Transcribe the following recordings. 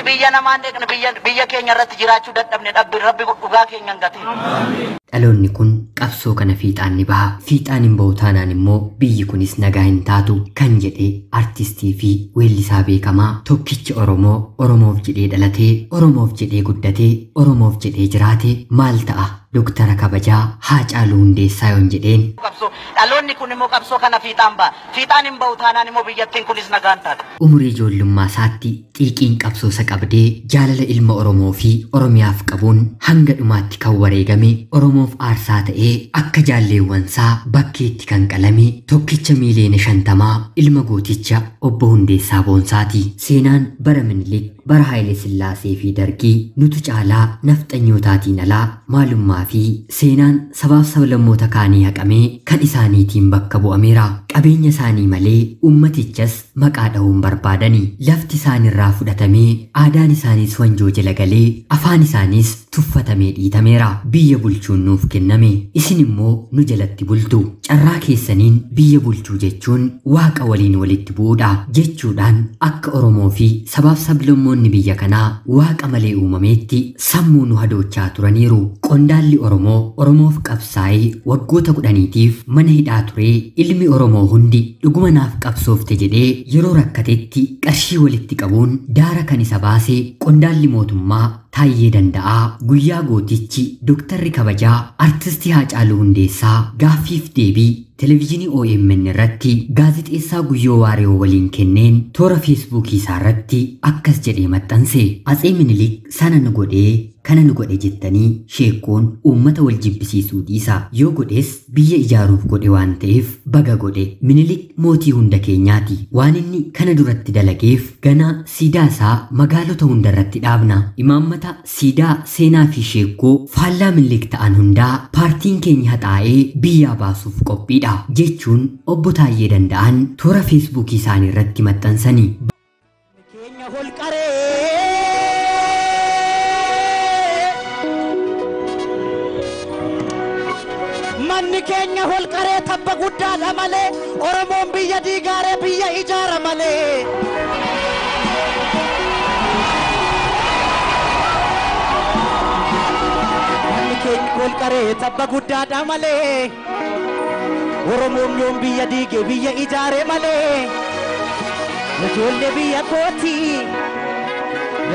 Biyya namaan deeqne, biyya keenya irratti jiraachuu dadhabne, dhabbi rabbi dhugaa keenya hin gatiin. Dhaloonni kun qabsoo kana fiixaan ni baha. Fiixaan hin bahu taanaan immoo biyyi kunis nagaa hin taatu kan jedhe artistii fi weellisaa beekamaa tokkicha Oromoo, Oromoof jedhee dhalatee, Oromoof jedhee guddatee, Oromoof jedhee jiraate maal ta'a? Doktara kabajaa Haacaaluu Hundeessaa yoon jedheen. Qabsoo dhaloonni kun immoo qabsoo kana fiixaan baha. Fiixaan hin bahu taanaan immoo biyyattiin kunis nagaan taata. Umurii ijoollummaa isaatti xiiqiin qabsoo isa qabdee jaalala ilma Oromoo fi Oromiyaaf qabuun hanga dhumaatti kan wareegame, Oromoof aarsaa ta'ee akka jaalleewwansaa bakkeetti kan qalame tokkicha miiliyoona 50 ilma gooticha obbo Hundeessaa Boonsaati. Seenaan bara Minilik, bara Haayile Sillaasee fi Dargii nutu caalaa nafxanyootaatiin alaa maalummaa fi seenaan sabaaf sablammoota kaanii haqamee kan isaaniitiin bakka bu'ameera. Qabeenya isaanii malee uummatichas maqaa dha'uun barbaadani. Lafti isaanirraa fudhatamee, aadaan isaaniis wanjoo jala galee, afaan isaaniis tuffatamee dhiitameera. Biyya bulchuun nuuf kenname, isin immoo nu jalatti bultu. Carraa keessaniin biyya bulchuu jechuun waaqa waliin walitti bu'uudha jechuudhaan akka Oromoo fi sabaaf sablammoonni biyya kanaa waaqa malee uumameetti sammuu nu hadoochaa turaniiru. Qondaalli Oromoo Oromoof qabsaa'ee waggoota 10tiif mana hidhaa turee, ilmi Oromoo hundi dhuguma naaf qabsoofte jedhee yeroo rakkatetti qarshii walitti qabuun daara kan isa baase qondaalli mootummaa Taayyee Danda'aa, guyyaa gootichi Dooktarri kabajaa Artistii Haacaaluu Hundeessaa gaaffiif deebii televezyiinii OMN irratti gaazexeessaa Guyyoo Waariyoo waliin kenneen toora Feesbuukii isaa irratti akkas jedhee maxxanse. Atsee Minilik sana nu godhee kana nu godhe jettanii sheekkoon uummata wal jibbisiisuu dhiisa. Yoo godhes biyya ijaaruuf godhe waan ta'eef baga godhe. Minilik mootii hunda keenyaati. Waan inni kana duratti dalageef gana siidaa isaa magaalota hundarratti dhaabna. Imaammata siidaa seenaa fi sheekkoo faallaa Minilik ta'an hundaa paartiin keenya haxaa'ee biyyaa baasuuf qophiidha jechuun obbo Taayyee Danda'an toora Feesbuukii isaanii irratti maxxansani. Keenya holqaree manni keenya holqaree tabba guddaadha malee, Oromoon biyya diigaaree biyya ijaara malee. Manni keenya holqaree tabba guddaadha malee, Oromoon yoom biyya diige biyya ijaare malee. Ijoollee biyya kootii,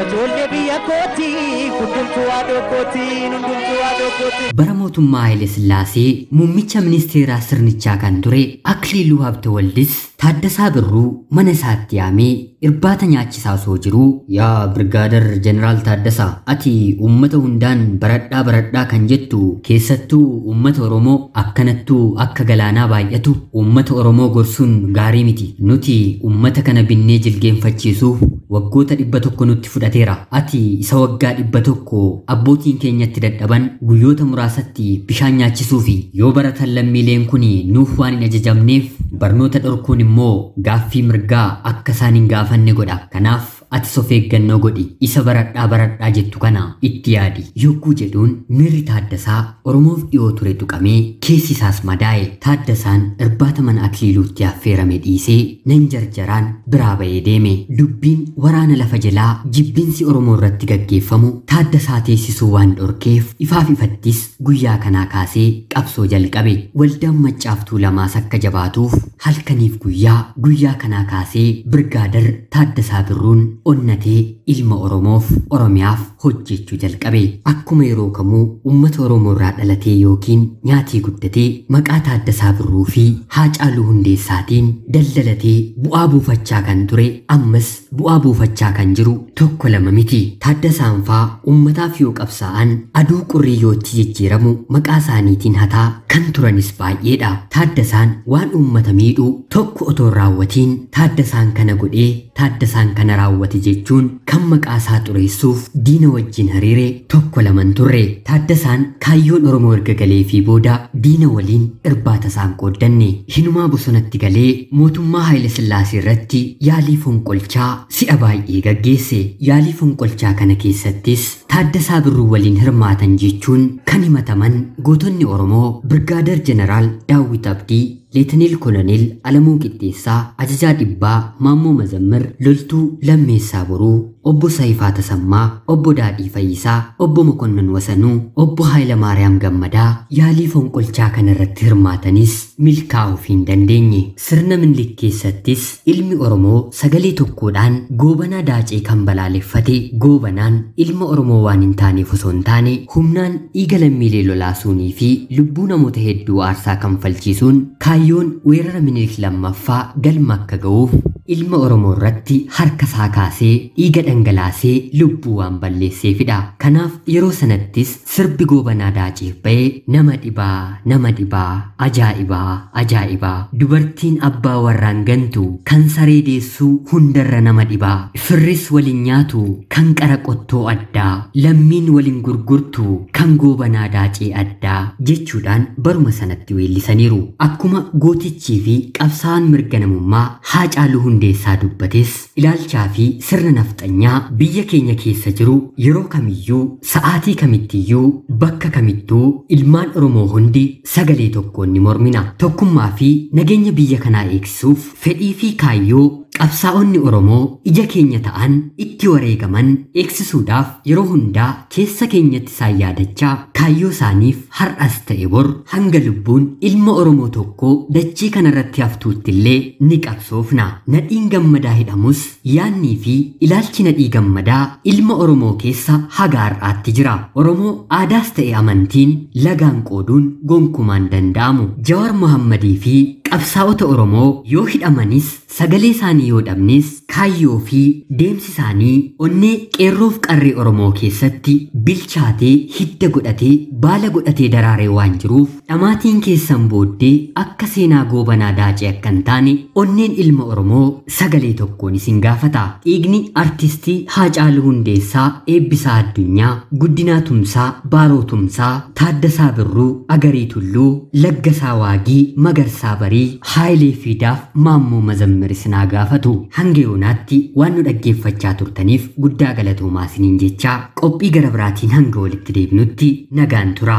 ijoollee biyya kootii, hundumtuu haadhoo kootii, hundumtuu haadhoo kootii. Bara mootummaa Haayile Sillaasee muummicha ministeeraa sirnichaa kan ture Akiliiluu Habtewaldis Taaddasaa Birruu mana isaatti yaamee irbaata nyaachisaa osoo jiruu, yaa Birgaadar Jeneraal Taaddasaa, ati uummata hundaan baradhaa baradhaa kan jettu, keessattuu uummata Oromoo akkanattuu akka galaanaa baay'atu uummata Oromoo gorsuun gaarii miti. Nuti uummata kana binnee jilgeenfachiisuuf waggoota 100 nutti fudhateera. Ati isa waggaa 100 abbootiin keenyatti dadhaban guyyoota muraasatti bishaan nyaachisuufi. Yoo baratan lammiileen kun nuuf waan hin ajajamneef barnoota dhorkuun immoo gaaffii mirgaa akka isaan hin gaafanne godha. Kanaaf atis of eeggannoo godhi. Isa baradhaa baradhaa jettu kana itti yaadi. Yogguu jedhuun miirri Taaddasaa Oromoof dhiyoo ture tuqamee keessi isaas madaa'e. Taaddasaan irbaata mana Akiliiluutti affeerame dhiisee nan jarjaraan biraa ba'ee deeme. Dubbiin waraana lafa jalaa jibbinsi Oromoo irratti gaggeeffamu Taaddasaa teessisuu waan dhorkeef ifaaf ifattis guyyaa kanaa kaasee qabsoo jalqabe. Waldaan Maccaaftuu lamaas akka jabaatuuf halkaniif guyyaa guyyaa kanaa kaasee Birgaadar Taaddasaa Birruun onnatee ilma Oromoof Oromiyaaf hojjechuu jalqabe. Akkuma yeroo kamuu uummata Oromoo irraa dhalatee yookiin nyaatii guddatee maqaa Taaddasaa Birruu fi Haacaaluu Hundeessaatiin daldalatee bu'aa buufachaa kan ture ammas bu'aa buufachaa kan jiru tokko lama miti. Taaddasaan faa uummataaf yoo qabsaa'an aduu qurrii yootti jijjiiramu maqaa isaaniitiin hataa kan turanis baay'eedha. Taaddasaan waan uummata miidhuu tokko otoo hin raawwatiin Taaddasaan kana godhee Taaddasaan kana raawwate jechuun kan maqaa isaa xureessuuf diina wajjin hariire tokko laman turre. Taaddasaan kaayyoon Oromoo erga galee fi booda diina waliin irbaata isaan qooddanne. Hinumaa bosonatti galee mootummaa Haayile Sillaasee irratti yaalii fonqolchaa si'a baay'ee gaggeesse. Yaalii fonqolchaa kana keessattis Taaddasaa Birruu waliin hirmaatan jechuun kan himataman gootonni Oromoo Birgaadar Jeneraal Daawit Abdii, Leetineel Koloneel Alamuu Qixxeessaa, Ajajaa Dhibbaa Maammoo Mazammir, Loltuu Lammeessaa Boruu, Obbo Saayifaa Tasammaa, Obbo Daadhii Fayyisaa, Obbo Mokonnon Wasanuu, Obbo Haayilamaariyaam Gammadaa yaalii fonqolchaa kanarratti hirmaatanis milkaa'uuf hin dandeenye. Sirna Minilik keessattis ilmi Oromoo sagalee tokkoodhaan Goobanaa Daacee kan balaaleffate Goobanaan ilma Oromoo waan hin taaneef osoo hin taane humnaan dhiiga lammiilee lolaasuunii fi lubbuu namoota hedduu aarsaa kanfalchiisuun kaayyoon weerara Minilik lammaffaa galma akka ga'uuf ilma Oromoo irratti harka isaa kaasee dhiiga dhangalaasee lubbuu waan balleesseefidha. Kanaaf yeroo sanattis sirbi Goobanaa Daaceef ba'ee nama dhibaa, nama dhibaa, ajaa'ibaa, ajaa'ibaa, dubartiin abbaa warraan gantu kan saree deessuu hundarra nama dhibaa, firris waliin nyaatu kan qara qottoo addaa, lammiin waliin gurgurtu kan Goobanaa Daacee addaa jechuudhaan baruma sanatti weellisaniiru. Akkuma gootichii fi qabsaa'aan mirga namummaa Haacaaluu Hundeessaa dubbates ilaalchaa fi sirna nafxanyaa biyya keenya keessa jiru yeroo kamiyyuu, sa'aatii kamittiyyuu, bakka kamittuu ilmaan Oromoo hundi sagalee tokkoon ni mormina. Tokkummaa fi nageenya biyya kanaa eegsisuuf fedhii fi kaayyoo qabsaa'onni Oromoo ija keenya ta'an itti wareegaman eegsisuudhaaf yeroo hundaa keessa keenyatti isaan yaadachaa kaayyoo isaaniif har'as ta'e bor hanga lubbuun ilma Oromoo tokkoo dachee kanarratti haftuutti illee ni qabsoofna. Nadhiin Gammadaa hidhamus yaannii fi ilaalchi Nadhii Gammadaa ilma Oromoo keessa haga har'aatti jira. Oromoo aadaas ta'e amantiin lagaan qooduun gonkumaan danda'amu. Jawaar Mohammadii fi qabsaa'ota Oromoo yoo hidhamanis sagalee isaanii yoo dhabnes kaayyoo fi deemsi isaanii onnee qeerroof qarree Oromoo keessatti bilchaatee hidda godhatee baala godhatee daraaree waan jiruuf dhamaatiin keessan booddee akka seenaa Goobanaa Daacee akka hin taane onneen ilma Oromoo sagalee tokkoon isin gaafata. Dhiigni artistii Haacaaluu Hundeessaa, Eebbisaa Addunyaa, Guddinaa Tumsaa, Baaroo Tumsaa, Taaddasaa Birruu, Agarii Tulluu, Laggasaa Waagii, Magarsaa Barii, Haayilee Fiidaaf Maammoo Mazammir isinaa gaafatu. Hanga yoonaatti waan nu dhaggeeffachaa turtaniif guddaa galatoomaa isiniin jechaa qophii gara biraatiin hanga walitti deebinutti nagaan tura.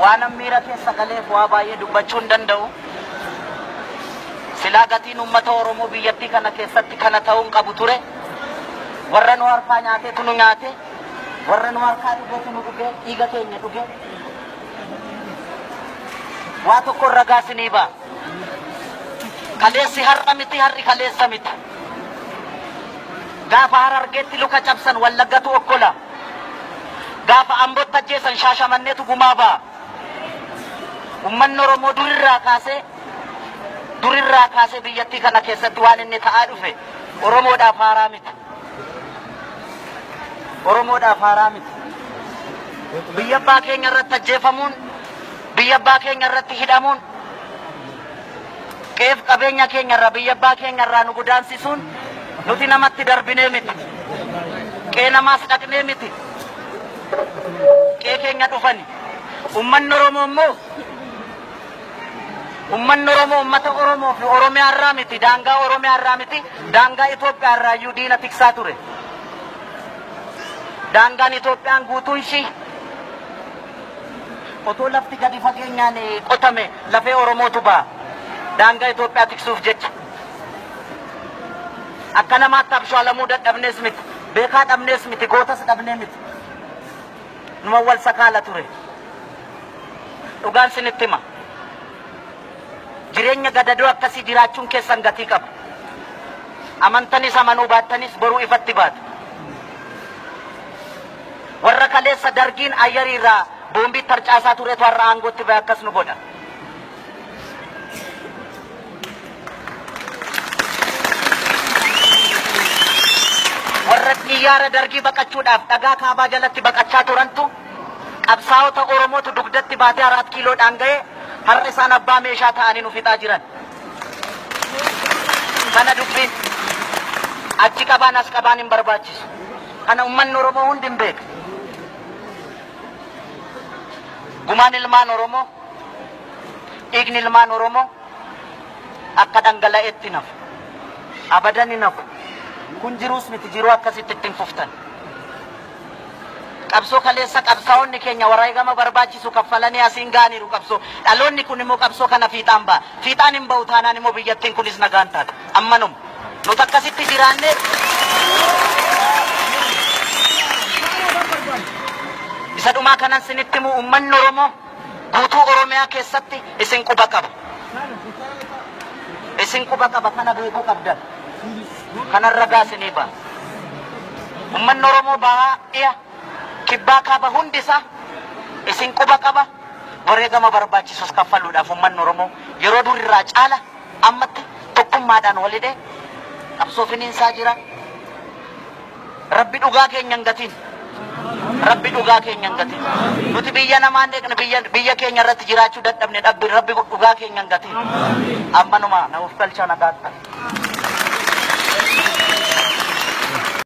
Waan miira keessa galeef waa baay'ee dubbachuu hin danda'u. Silaa gatiin uummata Oromoo biyyattii kana keessatti kana ta'uu hin qabu ture. Warra nu harkaa nyaatetu nu nyaate. Warra nu harkaa dhugetu nu dhuge. Dhiiga keenya dhuge. Waa tokko ragaa isinii ba'a. Kaleessi har'a miti, har'i kaleessa miti. Gaafa Harargeetti luka cabsan Wallaggatu okkola. Gaafa Ambootti ajjeesan Shaashamanneetu gumaa ba'a. Uummanni Oromoo durirraa kaasee biyyattii kana keessatti waan inni ta'aa dhufe Oromoodhaaf haaraa miti. Oromoodhaaf haaraa miti. Biyya abbaa keenya irratti ajjeefamuun, biyya abbaa keenya irratti hidhamuun, qeef qabeenya keenya irraa biyya abbaa keenya irraa nu godaansisuun nuti namatti darbinee miti. Qee namaas dhaqnee miti. Qee keenya dhufani. Uummanni Oromoo immoo uummanni Oromoo uummata Oromoo fi Oromiyaa irraa miti, daangaa Oromiyaa irraa miti, daangaa Itoophiyaa irraa iyyuu diina tiksaa ture. Daangaan Itoophiyaan guutuun ishii otoo lafti gadi fageenyaan qotame lafee Oromootu ba'a. Daangaa Itoophiyaa tiksuuf jecha. Akka namaatti abshaalamuu dadhabnees miti, beekaa dhabnees miti, gootas dhabnee miti. Numa wal sakaala ture. Dhugaan sinitti hima. Jireenya gadadoo akkasii jiraachuun keessan gatii qaba. Amantanis amanuu baattanis boruu ifatti baatu. Warra kaleessa dargiin ayyarii irraa boombii tarcaasaa turetu har'a aangootti ba'e akkas nu godha. Warra xiyyaara dargii baqachuudhaaf dhagaa kaabaa jalatti baqachaa turantu qabsaa'ota Oromootu dugdatti baatee 4 kiiloodhaan ga'ee har'a isaan abbaa meeshaa ta'anii nu fixaa jiran. Kana dubbiin achi qabaan as qabaan hin barbaachisu. Kana uummanni Oromoo hundi hin beeku. Gumaan ilmaan Oromoo, dhiigni ilmaan Oromoo akka dhangala'eetti nafu. Abadan hin nafu. Kun jiruus miti, jiruu akkasitti ittiin fuftan. Qabsoo kaleessa qabsaa'onni keenya wareegama barbaachisu kaffalanii asiin ga'aniiru qabsoo. Dhaloonni kun immoo qabsoo kana fiixaan ba'a. Fiixaan hin ba'u taanaan immoo biyyattiin kunis nagaan taata. Ammanuma. Nuti akkasitti jiraannee isa dhumaa kanan sinitti himu, uummanni Oromoo guutuu Oromiyaa keessatti isin quba qaba. Isin quba qaba, kana beekuu qabdan. Kanarra gaasinii ba'a. Uummanni Oromoo bahaa, dhiya, kibbaa, kaaba hundi isaa isin quba qaba. Wareegama barbaachisus kaffaluudhaaf uummanni Oromoo yeroo durirraa caala ammatti tokkummaadhaan walhidhee qabsoo finiinsaa jira. Rabbi dhugaa keenya hin gatiin. Rabbi dhugaa keenya hin gatiin. Nuti biyya namaan deeqne, biyya keenya irratti jiraachuu dadhabne dhabbi. Rabbi dhugaa keenya hin gatiin. Ammanuma na of galchaa, nagaatti.